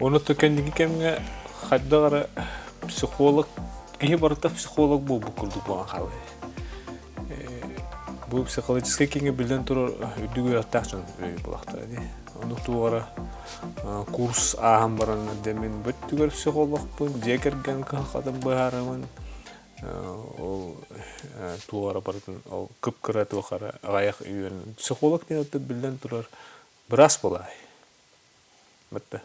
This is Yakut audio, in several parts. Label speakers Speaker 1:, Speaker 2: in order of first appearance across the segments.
Speaker 1: Ону то кэнники кэмҥэ хайдах эрэ психолог киһи барыта психолог буолбут курдук буолан хаалла. Бу психологическай кииҥҥэ биллэн турар үрдүк үөрэхтээх дьон буолахтара дии. Ону туох эрэ курс ааһан баран дьэ мин бүттүгэр психологпун, дьиэ кэргэн кыһалҕатын быһаарабын, ол туох эрэ барытын ол кып-кыра туох эрэ аҕыйах үөрэн психолог диэн биллэн турар быраас буолаай. Бытта.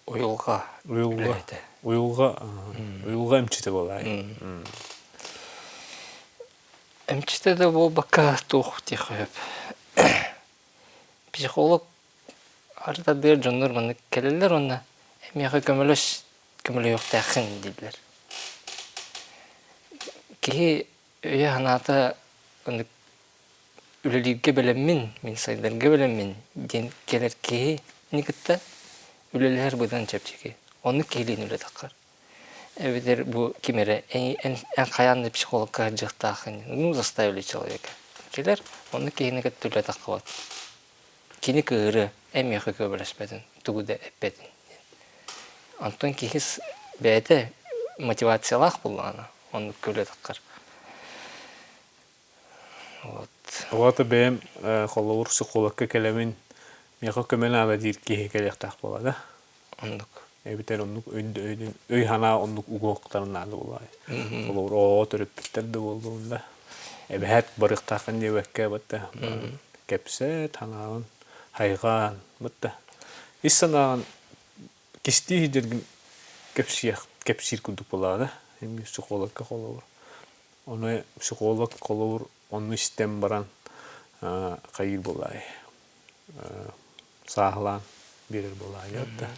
Speaker 2: Уйулҕа
Speaker 1: Уйулҕа
Speaker 2: үлэһитэ.
Speaker 1: Уйулҕа уйулҕа эмчитэ буолаай.
Speaker 2: Эмчитэ да буолбакка туох диэххэ сөп. Психолог арыт ардыгар дьоннор маннык кэлэллэр уонна эмиэхэ көмөлөс көмөлөһүөхтээххин дииллэр. Киһи өйө-санаата оннук үлэлииргэ бэлэммин, мин сайдарга бэлэммин диэн кэлэр киһини кытта үлэлэһэр быдан чэпчэки. Оннук киһилиин үлэ таххар. Эбэтэр бу ким эрэ эн, эн хайаан да психологка сылдьыахтааххын, ну заставили человека. Кэлэр, оннук киһини кытта үлэ таххыбат. Кини кыыһырыа, эн миэхэ көмөлөспөтүн, тугу да эппэтин диэн. Онтон киһи бэйэтэ мотивациялаах буоллаҕына, оннук үлэ таххар. Вот.
Speaker 1: Оҕото бэйэм холобур психологка кэлэмин миэхэ көмө наада диир киһи кэлиэхтээх буолла да.
Speaker 2: Оннук.
Speaker 1: Эбэтэр оннук өй-санаа оннук угуохтарын наада буоллаҕай. Холобур, оҕоҕо төрөппүттэр да буоллун да эбэһээт барыахтааххын диэбэккэ батта кэпсэт, санааҕын хайҕаан батта ис санааҕын кистии сылдьаргын кэпсиэх кэпсиир курдук буоллаҕа да психологка холобур. Ону психолог холобур онну истэн баран хайыыр буолаай сааһылаан биэрэр буолаайа да.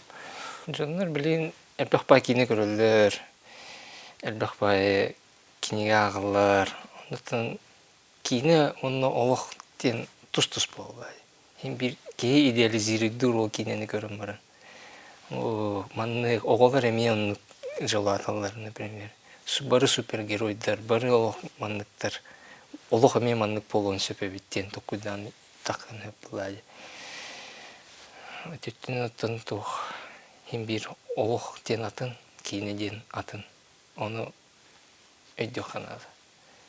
Speaker 2: Дьоннор билигин элбэх баай киинэ көрөллөр, элбэх баай кинигэ ааҕаллар. Оннуттан киинэ уонна олох диэн тус-тус буолла. Син биир киһи идеализируйдуур ол киинэни көрөн баран. Маннык оҕолор эмиэ оннук дьолоотоллор, например. Бары супергеройдар, бары олох манныктар. Олох эмиэ маннык буолуон сөп эбит диэн толкуйдаан таххан былаайы. Өтүттүн оттон туох син биир олох диэн атын, киинэ диэн атын. Ону өйдүөххэ наада.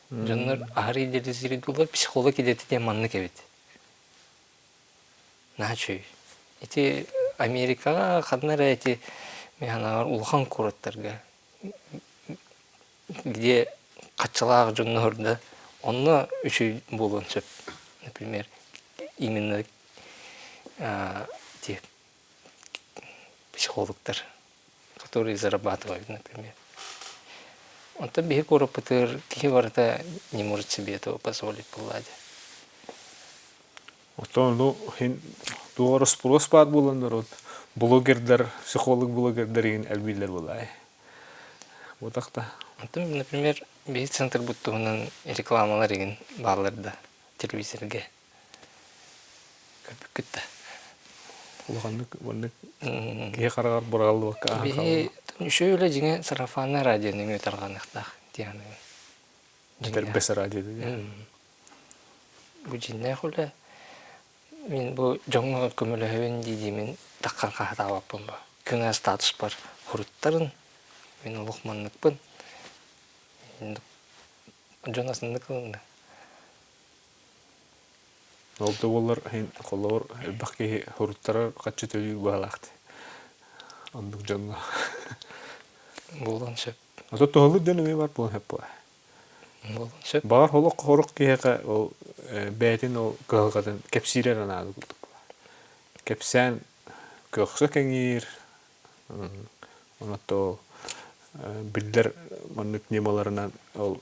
Speaker 2: Дьоннор аһары идеализируйдуулар, психолог идэтэ диэн маннык эбит. Наһаа үчүгэй. Ити Америкаҕа ханна эрэ ити мин санаабар улахан куораттарга где хаччылаах дьоннор да онно үчүгэй буолуон сөп. Например, именно те психологтар, которые зарабатывают, например. Онтон биһи куораппытыгар киһи барыта не может себе этого позволить буоллаа дии.
Speaker 1: Оттон ну иһин туох расспрос баар буолан народ блогердар, психолог блогердар игин элбииллэр буолаай. Буотах да.
Speaker 2: Онтон, например, биһи центрбыт туһунан рекламалар игин бааллар да телевизорга көрбүккүт да.
Speaker 1: Улаханнык маннык киһи хараҕар быраҕыллыбакка ааһан
Speaker 2: Биһи үчүгэй үлэ дьиҥэ сарафаннай радио нөҥүө тарҕаныахтаах дии саныыбын.
Speaker 1: Этэрбэс радио дии.
Speaker 2: Бу дьиҥнээх үлэ. Мин бу дьоҥҥо көмөлөһөбүн дии-дии мин таххан хаһытаабаппын бу. Күн статуспар хоруттарын, мин олох манныкпын. Дьон асыннык ылынна.
Speaker 1: Ол да буоллар холобур элбэх киһи хоруттарар хаччы төлүүр быһалаах дии. Оннук дьоҥҥо.
Speaker 2: Буолуон сөп.
Speaker 1: Ото туһалыыр дьон эмиэ бар буолуон сөп буолар.
Speaker 2: Буолуон сөп.
Speaker 1: Баҕар олох хорох киһиэхэ ол бэйэтин ол кыһалҕатын кэпсиирэ эрэ наада курдук. Кэпсээн көхсө кэҥиир, онон ол биллэр маннык ньымаларынан ол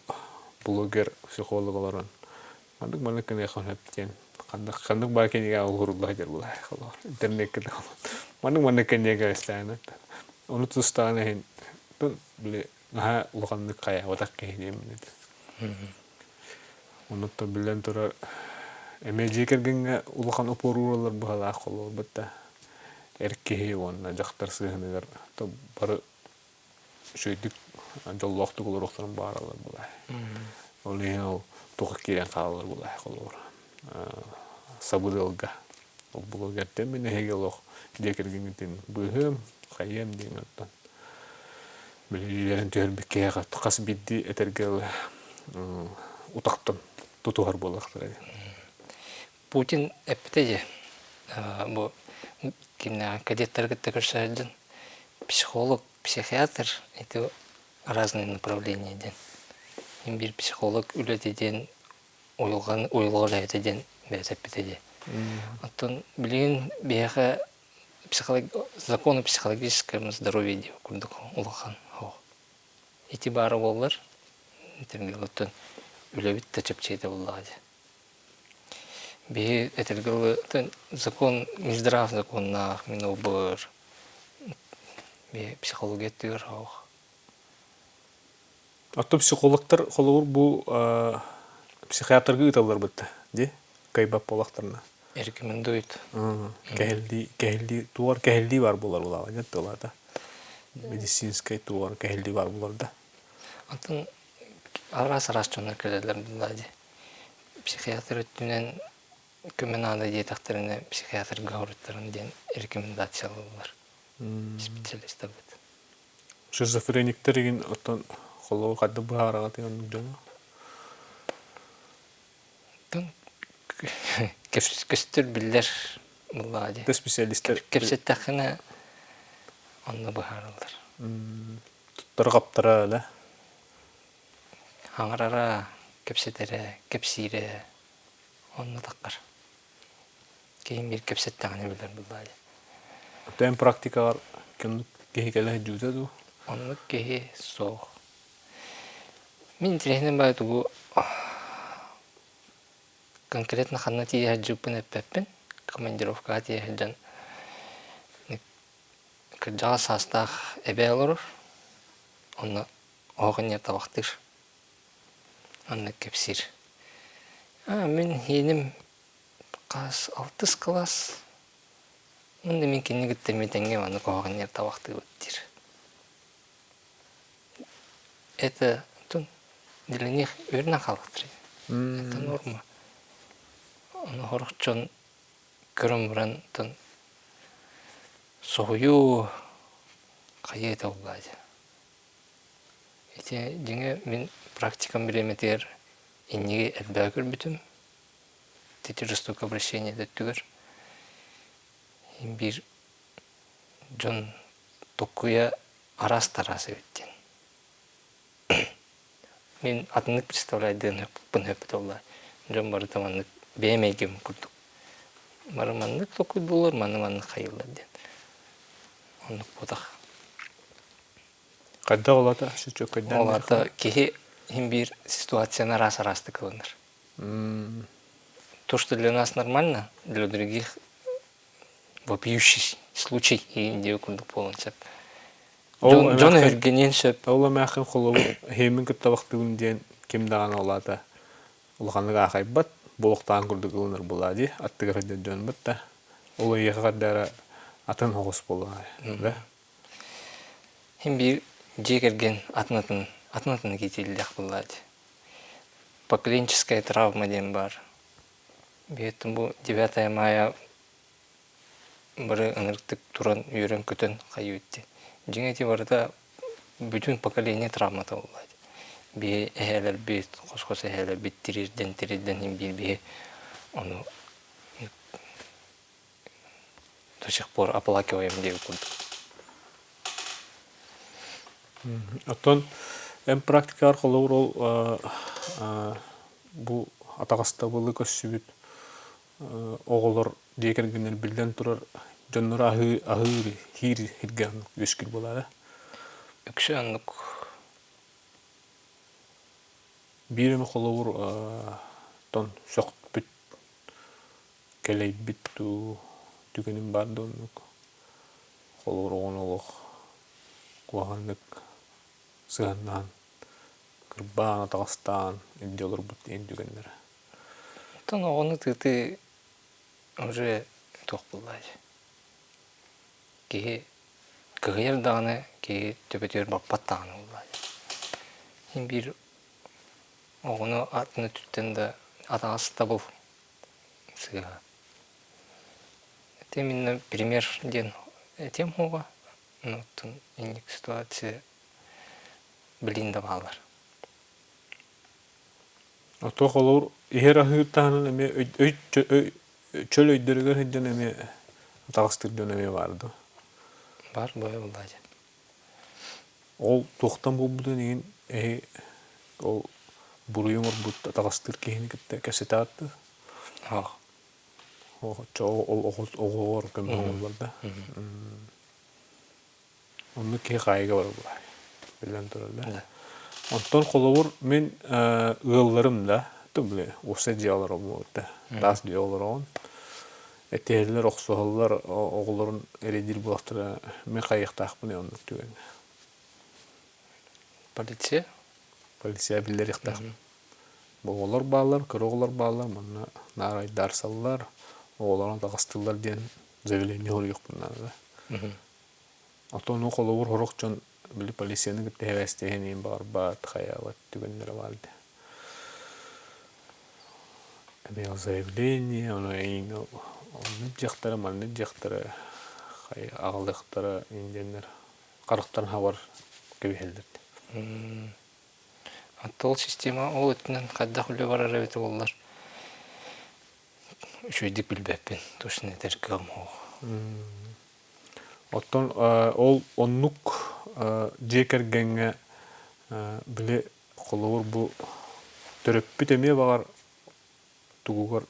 Speaker 1: блогер, психолог олорон маннык маннык гыныахха сөп диэн ханнык ханнык баар кинигэ уһурулла сылдьар буолар интернеккэ да маннык маннык кинигэ истээн ону тустаан иһин били наһаа улаханнык хайаабатах киһи диэммин этэ. Оннуттан биллэн турар эмиэ дьиэ кэргэҥҥэ улахан опор уураллар быһалаах холобурбут да эр киһи уонна дьахтар сыһыаныгар бары үчүгэйдик дьоллоохтук олоруохтарын баҕараллар буолаа. Ол иһин ол туох киирэн хаалаллар буолаа холобур сабыдыалга. Ол блогертан мин эһиги олох дьиэ кэргэҥҥитин быыһыам, хайыам диэн оттон билиилэрин түһэрбит киһиэхэ хас биирдии этэргэ утахтан тутуһар буоллахтара дии.
Speaker 2: Путин эппитэ дии, бу кимнээх кадеттары кытта көрсө сылдьан психолог, психиатр это разные направления диэн. Мин биир психолог үлэтэ диэн уйулҕаны уйулҕа үлэһитэ диэн бэйэтэ эппитэ дии. Оттон билигин биһиэхэ психолог закон о психологическом здоровье диэн курдук улахан оһох. Ити баара буоллар, оттон үлэбит да чэпчэкитэ буоллаҕа дии. Биһи этэргэ дылы закон Минздрав законнаах, Минобр, психология өттүгэр оһох.
Speaker 1: Оттон психологтар холобур бу психиатрга ыыталлар бытта дии кыайбат буоллахтарына.
Speaker 2: Рекомендуют.
Speaker 1: Кэһиллии кэһиллии туор кэһиллии бар буолар булаҕа дьэ тылата. Медицинскэй туор кэһиллии бар буолар да.
Speaker 2: Оттон араас-араас дьоннор кэлэллэр буоллаа дии. Психиатр өттүнэн көмө наада диэтэхтэринэ психиатрга хоруттаран диэн рекомендациялыыллар специалистарбыт.
Speaker 1: Шизофрениктэр игин оттон холобур хайдах быһаараҕытый оннук дьону?
Speaker 2: Көстөр биллэр буоллаҕа дии.
Speaker 1: Да специалистар
Speaker 2: Кэпсэттэххинэ онно быһаараллар.
Speaker 1: Туттара-хаптара да?
Speaker 2: Хаҥарара, кэпсэтэрэ, кэпсиирэ онно таххар. Киһим биир кэпсэттэҕинэ билэр буоллаҕа дии.
Speaker 1: Оттон практикаҕар ким киһи кэлэ сылдьыбыта дуу?
Speaker 2: Оннук киһи суох. Мин интэриэһинэй баҕайы тугу конкретно ханна тиийэ сылдьыбыппын эппэппин. Командировкаҕа тиийэ сылдьан кырдьаҕас саастаах эбээ олорор. Онно оһох иннигэр табахтыыр. Онно кэпсиир. Аа, мин ииним хас алтыс кылаас уонна мин кинини кытта эмиэ тэҥҥэ маннык оһох иннигэр табахтыыбыт диир. Это для них үөрэнэн хаалбыттар. Это норма. Ону сорох дьон көрөн баран соһуйуу хайыы этэ буоллаа дии. Ити дьиҥэ мин практикам бириэмэтигэр инники элбэҕи көрбүтүм. Ити жестокое обращение өттүгэр биир дьон токкуйа араас-тараас эбит диэн. Мин атыннык представляйдыан сөп буолла. Дьон барыта маннык бэйэм эйгэм курдук. Бары маннык толкуйдууллар, манны маннык хайыыллар диэн. Оннук буотах.
Speaker 1: Хайдах ол аата чөккөйдөөн
Speaker 2: Ол аата киһи иһин биир ситуацияны араас-араастык ылынар. То, что для нас нормально, для других вопиющий случай диэн курдук буолуон сөп.
Speaker 1: Ол
Speaker 2: Дьон өһүргэниэн сөп.
Speaker 1: Ол эмээххин холобур эһиэмин кытта бахтыбын диэн ким даҕаны ол аата улаханнык аахайбат, буолуохтааҕын курдук ылынар буолаа дии, аттыгар сылдьар дьон да. Ол эйиэхэ хардара атын оҕус буолуо да.
Speaker 2: Син биир дьиэ кэргэн атын-атын атын-атын киитиллиэх буоллаа дии. Поколенческая травма диэн баар. Биһиэттэн бу 9 мая бары ынырыктык туран үөрэн-көтөн хайыы дии. Дьиҥэ ити барыта бүтүн поколение травмата буолла дии. Биһи эһээлэрбит, хос-хос эһээлэрбит тириэрдэн тириэрдэн иһин биир биһи ону до сих пор оплакиваем диэбит курдук.
Speaker 1: Оттон эн практикаҕар холобур ол бу атаҕастабылы көрсүбүт оҕолор дьиэ кэргэннэр биллэн турар дьонноро аһыы аһыыр иһиир сиргэ үөскүүр буолаара.
Speaker 2: Үксэ оннук.
Speaker 1: Биир эмэ холобур тон сөхпүт кэлэйбит дуу түгэним баар да оннук холобур оҕону олох куһаҕаннык сыһыаннаһан кырбаан атаҕастаан илдьэ олорбут диэн түгэннэрэ.
Speaker 2: Оттон оҕону тыытыы уже туох буоллаҕай Киһи кыһыйар даҕаны, киһи төбөтүгэр баппат даҕаны буоллаҕа дии. Син биир оҕону атын өттүттэн да атаҕастабыл сыыһа. Именно пример диэн этиэм суоҕа. Оттон инник ситуация билин да баалар.
Speaker 1: Ото холобур иһэр аһыыр таһынан эмиэ өй, өй, чөл өйдөрүгэр сылдьан эмиэ атаҕастыыр дьон эмиэ баар дуо?
Speaker 2: Баар буолла буоллаа
Speaker 1: Ол туохтан буолбутун иһин эһи ол буруйу оҥорбут атаҕастыыр киһини кытта кэпсэтэ ааттыы?
Speaker 2: Оох.
Speaker 1: Ол оҕоҕор көмө оҥоһуллар да. Оннук киһи хаайыыга барар буолар. Биллэн турар да. Онтон холобур мин ыалларым да, били уопсай дьиэ олоробун да, таас дьиэ олороҕун. Этиһэллэр, охсуһаллар, оҕолорун эрэйдиир буолахтара мин хайыахтаахпын оннук түгэҥҥэ.
Speaker 2: Полиция?
Speaker 1: Полиция биллэриэхтээх. Оҕолор бааллар, кыра оҕолор бааллар, манна наар айдаарсаллар, оҕолорун атаҕастыыллар диэн заявление суруйуохпун наада. Оттон холобур сорох дьон били полицияны кытта эбээстэһэн иһин баҕарбат, хайаабат түгэннэрэ баар дии. Эмиэ заявление, ону эйиҥ оннук дьахтара, маннык дьахтара хайа аҕалыахтара диэннэр харахтарын хабар кэбиһэллэр.
Speaker 2: Оттон ол система ол өттүнэн хайдах үлэ барар эбитэ буоллар үчүгэйдик билбэппин, точно этэр кыаҕым суох.
Speaker 1: Оттон ол оннук дьиэ кэргэҥҥэ били холобур бу төрөппүт эмиэ баҕар тугугар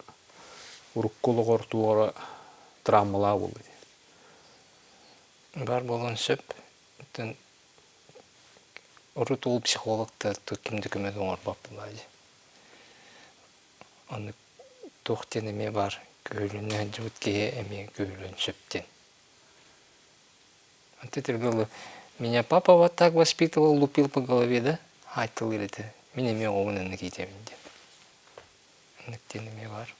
Speaker 1: урукку олоҕор туора травмалаах буолла дии.
Speaker 2: Баар буолуон сөп. Оттон урут ол психологтар ким да көмө оҥорбот буоллаҕа дии. Оннук туох диэн эмиэ баар күһүлүнэ сылдьыбыт киһи эмиэ күһүлүөн сөп диэн. Вот это было меня папа вот так воспитывал, лупил по голове, да? Айтылыр этэ. Мин эмиэ оҕобун оннук иитэбин диэн. Оннук диэн эмиэ баар.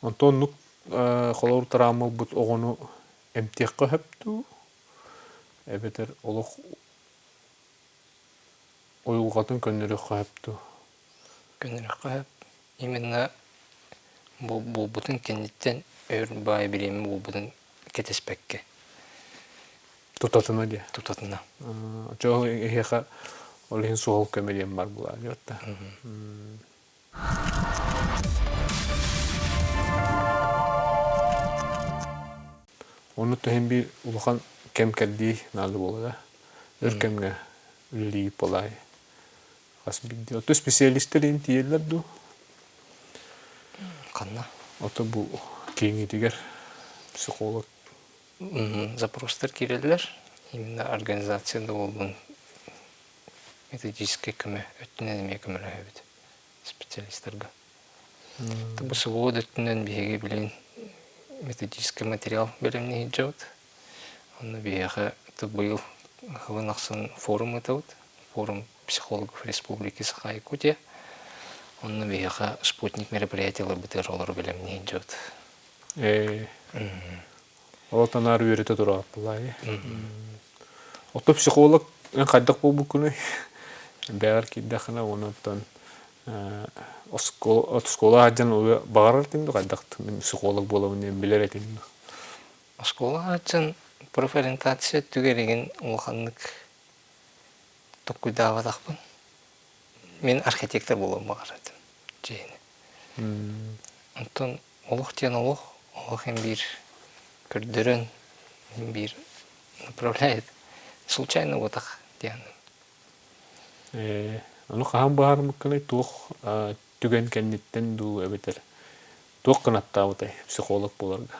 Speaker 1: Онтон оннук холобур травма ылбыт оҕону эмтиэххэ сөп дуу? Эбэтэр олох уйулҕатын көннөрүөххэ сөп дуу?
Speaker 2: Көннөрүөххэ сөп. Именно буолбутун кэнниттэн өр баай бириэмэ буолбутун кэтэспэккэ.
Speaker 1: Тутатына диэ.
Speaker 2: Тутатына.
Speaker 1: Оччоҕо эһиэхэ ол иһин суһал көмө диэн бар буолаа диэбэт Ону түһэн биир улахан кэм кэрдии наада буолла да. Өр кэмҥэ үлэлиир буолаай. Хас биирдии. Ото специалистэр иһин тиийэллэр дуу?
Speaker 2: Ханна?
Speaker 1: Ото бу кииҥҥитигэр психолог.
Speaker 2: Запростар киирэллэр. Именно организация да буоллун методическай көмө өттүнэн эмиэ көмөлөһөбүт специалистарга. Бу СВО өттүнэн биһиги билигин методическай материал бэлэмнии сылдьабыт. Онно биһиэхэ быйыл сылын ахсын форум ыытабыт. Форум психологов Республики Саха-Якутия. Онно биһиэхэ спутник мероприятиеларбытыгар олору бэлэмнии сылдьабыт.
Speaker 1: Ээ, ол танаар үөрэтэ турааппылаай. Оттон психолог эн хайдах буолбуккунуй? Бэҕэр киирдэххинэ онон оскуола оскуола сылдьан баҕарар этиҥ дуо хайдах мин психолог буолабын диэн билэр этиҥ дуо?
Speaker 2: Оскуола сылдьан профориентация өттүгэр улаханнык толкуйдаабатахпын. Мин архитектор буолуон баҕарар этим дьиэни. Онтон олох диэн олох, олох эн биир көрдөрөн, биир направляет. Случайно буотах диэн.
Speaker 1: Ээ, ону хаһан быһаарыммыккыный туох түгэн кэнниттэн дуу эбэтэр туох кынаттаабытай психолог буоларга?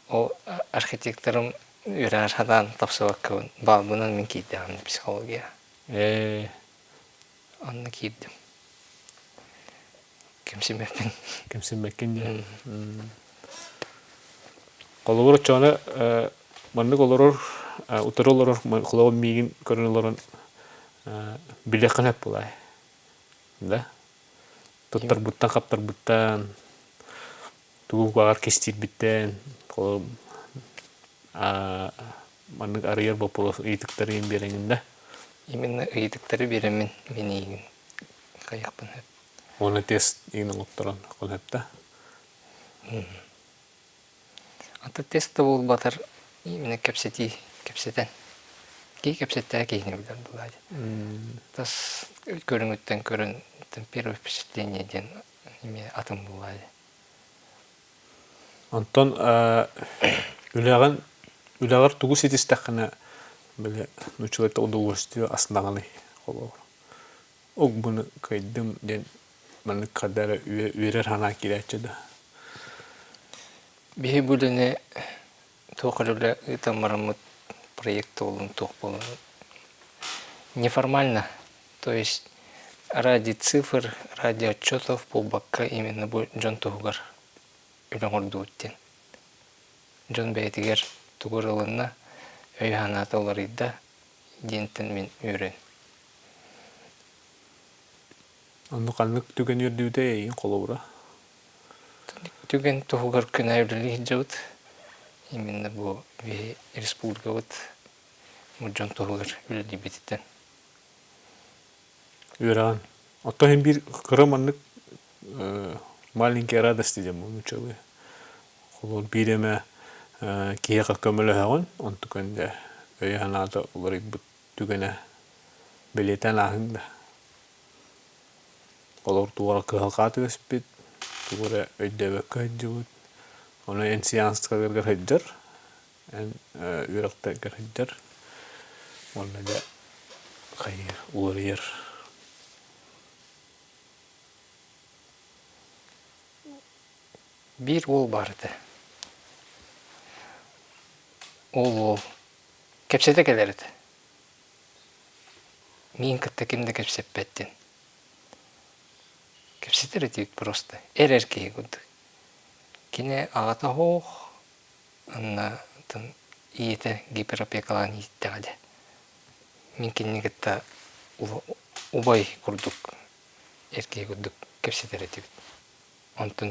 Speaker 2: Ол архитекторым үөрээр сатаан тапсыбаккабын баалбынан мин киирдэҕим психология.
Speaker 1: Ээ.
Speaker 2: Онно киирдим. Кэмсиммэппин.
Speaker 1: Кэмсиммэккин диэн. Холобур оччоҕуна маннык олорор, утары олорор холобур миигин көрөн олорон билиэххин сөп буолаай. Да? Туттарбыттан, хаптарбыттан, тугу баҕар кистиирбиттэн, холобур маннык арыйар боппуруос ыйытыктары биэрэҥин да?
Speaker 2: Именно ыйытыктары биэрэммин мин эйигин хайыахпын сөп.
Speaker 1: Уонна тест иин оҥотторон хонһөп да?
Speaker 2: Ата тест да буолбатар именно кэпсэтии, кэпсэтэн. Киһи кэпсэттээх киһини билэр буолаа дии. Тас көрүҥүттэн көрөн первое впечатление диэн эмиэ атын буолаа дии.
Speaker 1: Онтон үлэҕин үлэҕэр тугу ситистэххинэ били нууччаларта удовольствие астынаҕыный холобур Угбуну кыайдым диэн маннык ханна эрэ үөрэр санаа киирээччи да.
Speaker 2: Биһи бу үлэни туох эрэ үлэ ыытан бараммыт проект буоллун туох буоллун неформально, то есть ради цифр, ради отчетов буолбакка именно бу дьон туһугар үлэ оҥордубут диэн. Дьон бэйэтигэр тугу эрэ ылынна, өйө-санаата уларыйда диэнтэн мин үөрэн.
Speaker 1: Онно ханнык түгэн үөрдүбүтэ эйигин холобура?
Speaker 2: Түгэн туһугар күнэ үлэлии сылдьабыт. Именно бу биһи республикабыт бу дьон туһугар үлэлиибититтэн.
Speaker 1: Үөрэҕин. Оттон иһин биир кыра маннык маленькие радости диэн нууччалыы. Холобур биир эмэ киһиэхэ көмөлөһөҕүн, онтукан дьэ өйө-санаата уларыйбыт түгэнэ бэлиэтээн ааһыҥ да. Олор туох эрэ кыһалҕа түбэспит, тугу эрэ өйдөөбөккө сылдьыбыт, ону эн сеанстаргар сылдьар, эн үөрэхтэргэр сылдьар уонна дьэ хайыыр, уларыйар.
Speaker 2: Биир уол баар этэ. Ол уол кэпсэтэ кэлэр этэ. Миин кытта ким да кэпсэппэт диэн. Кэпсэтэр этибит просто. Эр-эр киһи курдук. Кини аҕата оһох, анна ийэтэ гиперопекалаан ииттэҕэ дии. Мин кинини кытта убай курдук, эр киһи курдук кэпсэтэр этибит. Онтон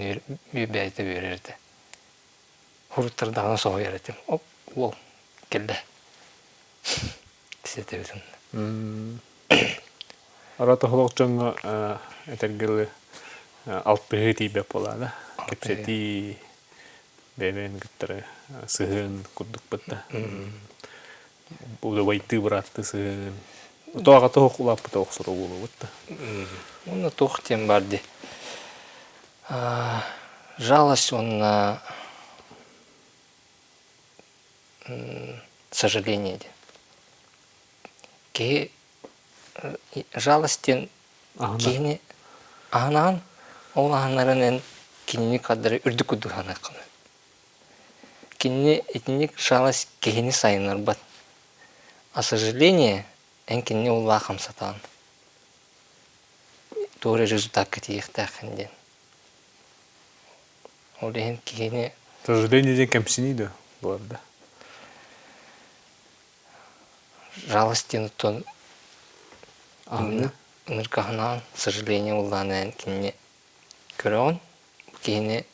Speaker 2: бэйэтэ үөрэр этэ. Уруттардаҕына соһуйар этим. Оп, уол кэллэ. Кэпсэтэбит онно.
Speaker 1: Арата олох дьоҥҥо этэргэ дылы алтыһыы тиийбэт буолаана. Кэпсэтии бэйэ-бэйэни кыттары сыһыан курдукпут да. Убайдыы бырааттыы сыһыан. Ото аҕата оһох улааппыта охсоро буолуобут да.
Speaker 2: Уонна туох диэн баар дии. Жалость уонна сожаление диэн. Киһи жалость диэн киһини аһынаан, ол аһынарын эн кинини кадары үрдүк курдук саныаххын. Кинини итинник жалость киһини сайыннарбат. А сожаление эн кинини уллаах хамсатаҕын. Туох эрэ результакка тиийиэхтээххин диэн. Ол иһин киһини
Speaker 1: Сожаление диэн кэмсинии да буолар да.
Speaker 2: Жалость диэн оттон ыныркаһынаан, сожаление улаан эн кинини көрөҕүн, киһини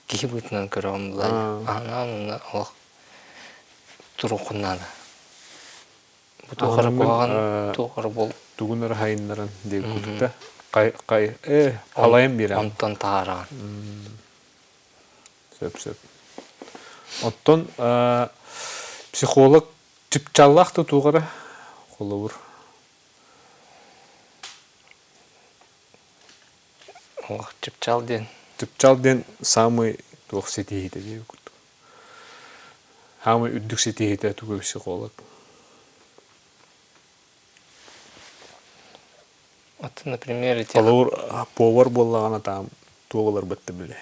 Speaker 2: киһи быһыытынан көрөҕүн булаан аһынаан уонна олох туруоххун наада. Бу туох эрэ куһаҕан, туох эрэ буол
Speaker 1: тугун эрэ хайыннаран диэн курдук хай хай э халайан биэрэн
Speaker 2: онтон таһаараҕын.
Speaker 1: Сөп сөп. Оттон психолог чыпчааллаах да туох эрэ холобур
Speaker 2: Олох чыпчаал диэн
Speaker 1: Чыпчаал диэн саамай туох ситиһиитэ диэбит курдук. Саамай үрдүк ситиһиитэ тугу психолог.
Speaker 2: Вот, например, эти
Speaker 1: Холобур, повар буоллаҕына там туох ыларбыт да билэ.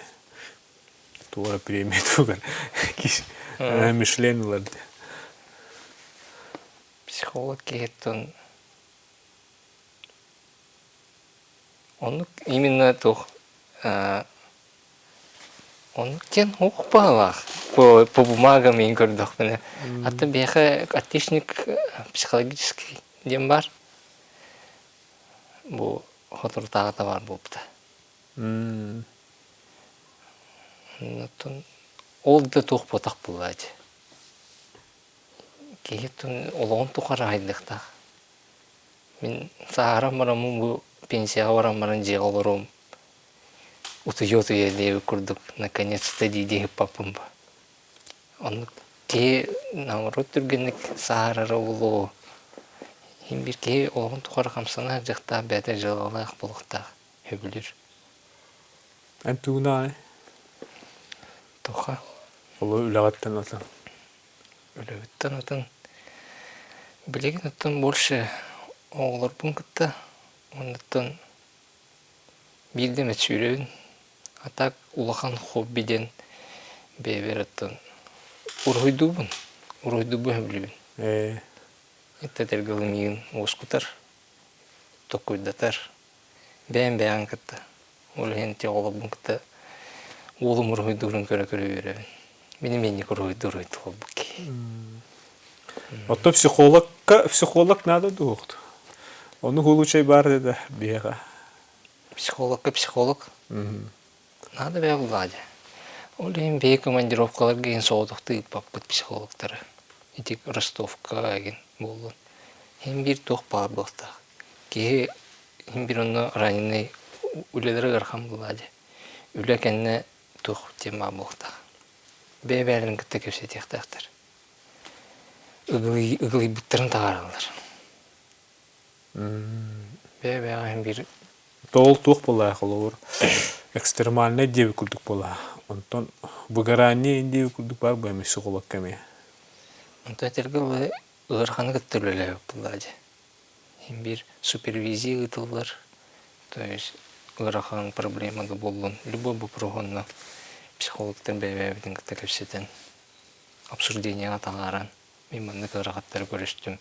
Speaker 1: Туох эрэ премия тугар Мишлен ылар дии.
Speaker 2: Психолог киһиттэн оннук именно туох оннук диэн уох баҕалаах по, по бумагам иин көрдөхпүнэ. Аты биһиэхэ отличник психологический диэн баар. Бу соторутааҕыта баар буолбута. Оттон ол да туох буотах буолла дии. Киһи олоҕун тухары аһайдыахтаах. Мин сааһыран бараммын бу пенсияҕа баран баран дьиэҕэ олоруом утуйа-утуйа диэбит курдук наконец-то дии-дии ыппаппын бу. Оннук киһи наоборот түргэнник сааһырара буолуо. Иһин биир киһи олоҕун тухары хамсана сылдьыахтаах, бэйэтэ дьыалалаах буолуохтаах, сөбүлүүр.
Speaker 1: Эн тугунаай?
Speaker 2: Тоха.
Speaker 1: Ол үлэҕиттэн атын.
Speaker 2: Үлэбиттэн атын. Билигин оттон больше оҕолорбун кытта оннуттан биирдэ эмэ сүүрэбин. А так улахан хобби диэн бэйэбэр оттон уруһуйдуубун. Уруһуйдуубун сөбүлүүбүн.
Speaker 1: Ээ.
Speaker 2: Этэргэ дылы миигин уоскутар, токкуйдатар. Бэйэм бэйэҕин кытта. Ол иһин ити оҕолорбун кытта уолум уруһуйдуурун көрө-көрө үөрэбин. Мин эмиэ уруһуйдуур уруһуйдуурбут киһи.
Speaker 1: Оттон психологка психолог надо дуохт. Ону хулучай бар да биһиэхэ.
Speaker 2: Психологка психолог. Надо бэйэ Владя. Ол иһин биһи командировкаларга иһин соҕотохтуу ыыппаппыт психологтары. Ити Ростовка игин буоллун. Иһин биир туох баар буолтаах. Киһи иһин биир онно раненый үлэлэрэ ыарахан буолла дии. Үлэ кэннэ туох тема буолтаах. Бэйэ-бэйэлэрин кытта кэпсэтиэхтээхтэр. Ыгылыйбыттарын таһаараллар. Бэйэ-бэйэҕэ
Speaker 1: иһин биир Тоол туох буолаа холобур экстремальнай диэби курдук буолаа. Онтон выгорание диэби курдук баар бу эмиэ психологка эмиэ.
Speaker 2: Онтон этэргэ дылы ыараханы кытта үлэлээбит буоллаа дии. Иһин биир супервизия ыытыллар, то есть ыарахан проблема да буоллун, любой вопрос онно психологтар бэйэ-бэйэбитин кытта кэпсэтэн, обсуждениеҕа таһааран, мин маннык ыарахаттары көрүстүм,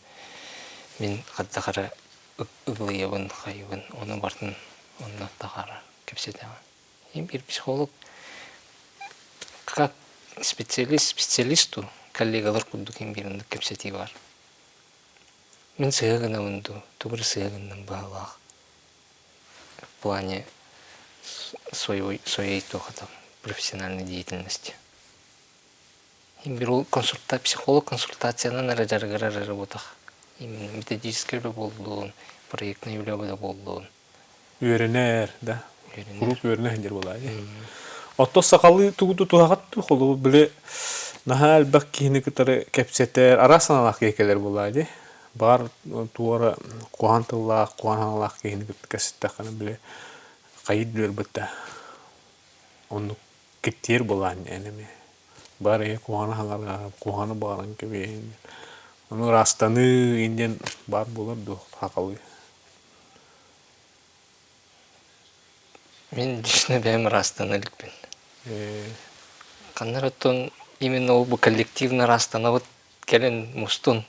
Speaker 2: мин хайдах эрэ ыгылыйабын, хайыбын, ону барытын онно таһаара кэпсэтэҕин. Иһин биир психолог как специалист специалисту коллегалар курдук иһин биир оннук кэпсэтии баар. Мин сыһа гынабын дуу, тугу эрэ сыһа гынным быһыылаах. В плане своей, своей туох там профессиональной деятельности. Биир консульта, психолог консультациянан эрэ дьарыгырар эрэ буотах. Именно методическай үлэ буоллун, проектнай үлэ да буоллун.
Speaker 1: Үөрэнэр, да. Куруук үөрэнэ сылдьар буолаа дии. Оттон сахалыы тугу тутуһаҕыт дуу, холобур, били наһаа элбэх киһини кытары кэпсэтэр, араас санаалаах киһи кэлэр буолаа дии. Баар туора куһаҕан тыллаах, куһаҕан санаалаах киһини кытта кэпсэттэххинэ, били хайыт билэрбит да оннук киттиэр буолаан эн эмиэ. Баар ийэ куһаҕаны хаҥара, куһаҕаны баҕаран кэбиһин. Ону ыраастаныы диэн баар буолар дуо сахалыы?
Speaker 2: Мин лично бэйэм ыраастана иликпин. Ханна эрэ оттон именно ол бу коллективно ыраастанабыт кэлин мустун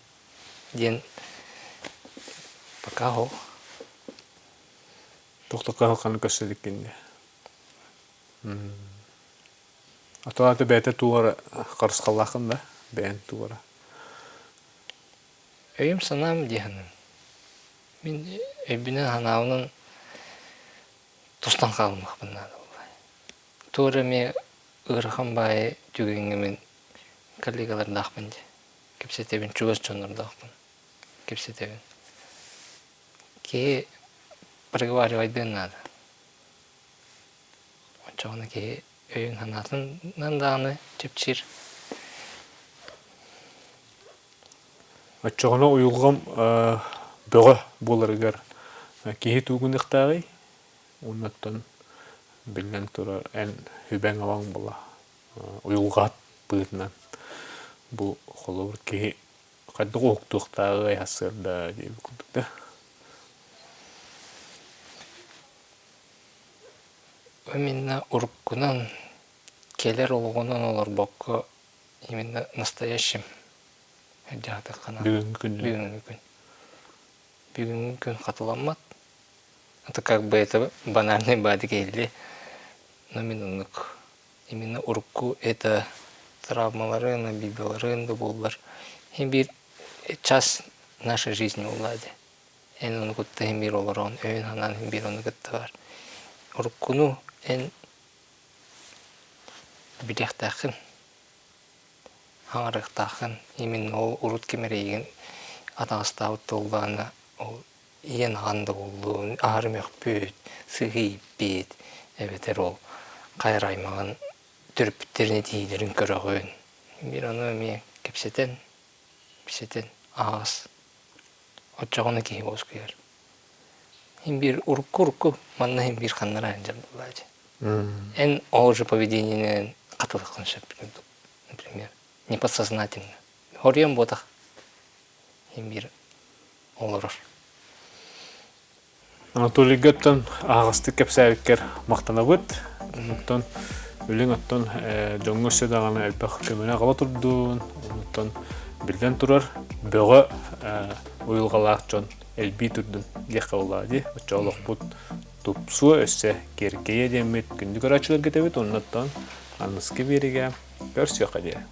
Speaker 2: диэн пока суох.
Speaker 1: Тохтокко ханна көрсө иликкин дии. А то аата бэйэтэ туох эрэ харысхаллааххын да бэйэҥ туох эрэ.
Speaker 2: Өйүм-санаам дии саныыбын. Мин өйбүнэн-санаабынан тустан хаалымыахпын наада буолла. Туох эрэ эмиэ ыарахан баайы түгэҥҥэ мин коллегалардаахпын дии. Кэпсэтэбин, чугас дьоннордоохпун. Кэпсэтэбин. Киһи проговаривайдыан наада. Оччоҕуна киһи өйүн-санаатынан даҕаны чэпчиир.
Speaker 1: Оччоҕуна уйулҕам бөҕө буоларыгар киһи тугуныахтааҕый? Уоннаттан биллэн турар эн үбэҥ-абаҥ була уйулҕаһыт быһыытынан бу холобур киһи хайдах уһуктуохтааҕый сарсыарда диэбит курдук да.
Speaker 2: Именно уруккунан кэлэр олоҕунан олорбокко именно настоящим Дьаһатаххына
Speaker 1: Бүгүҥҥү күн
Speaker 2: бүгүҥҥү күн. Бүгүҥҥү күн хатыламмат. Это как бы это банальный баадык иһиллиэ. Но мин оннук именно урукку это травмаларын, обидаларын да буоллар иһин биир час нашей жизни буолла дии. Эн ону кытта иһин биир олорон, өйүн-санаан иһин биир ону кытта бар. Уруккуну эн билиэхтээххин. Хаҥарыахтааххын именно ол урут ким эрэ эйигин атаҕастаабыт буоллаҕына ол ийэн аҕан да буоллун аһары мөхпүт сыыһа ииппит эбэтэр ол хайа эрэ аймаҕын төрөппүттэрин этиилэрин көрөҕүн. Биир ону эмиэ кэпсэтэн, кэпсэтэн аһаҕас. Оччоҕуна киһи уоскуйар. Иһин биир урукку-урукку манна иһин биир ханнара сылдьар буоллааччы. Эн ол же поведениенэн хатылыаххын сөп курдук, например, неподсознательно. Хоруйан буотах иһин биир олорор.
Speaker 1: Анатолийгаттан аһаҕастык кэпсээбиккэр махтанабыт. Онтон үлэҥ оттон дьоҥҥо өссө даҕаны элбэх көмөнү аҕала турдун. Онтон биллэн турар бөҕө уйулҕалаах дьон элбии турдун диэххэ буоллаҕа дии. Оччо олохпут тупсуо өссө киэркэйиэ диэммит күндү көрөөччүлэргэ этэбит. Оннуттан аныгыскы биэриигэ көрсүөххэ диэ.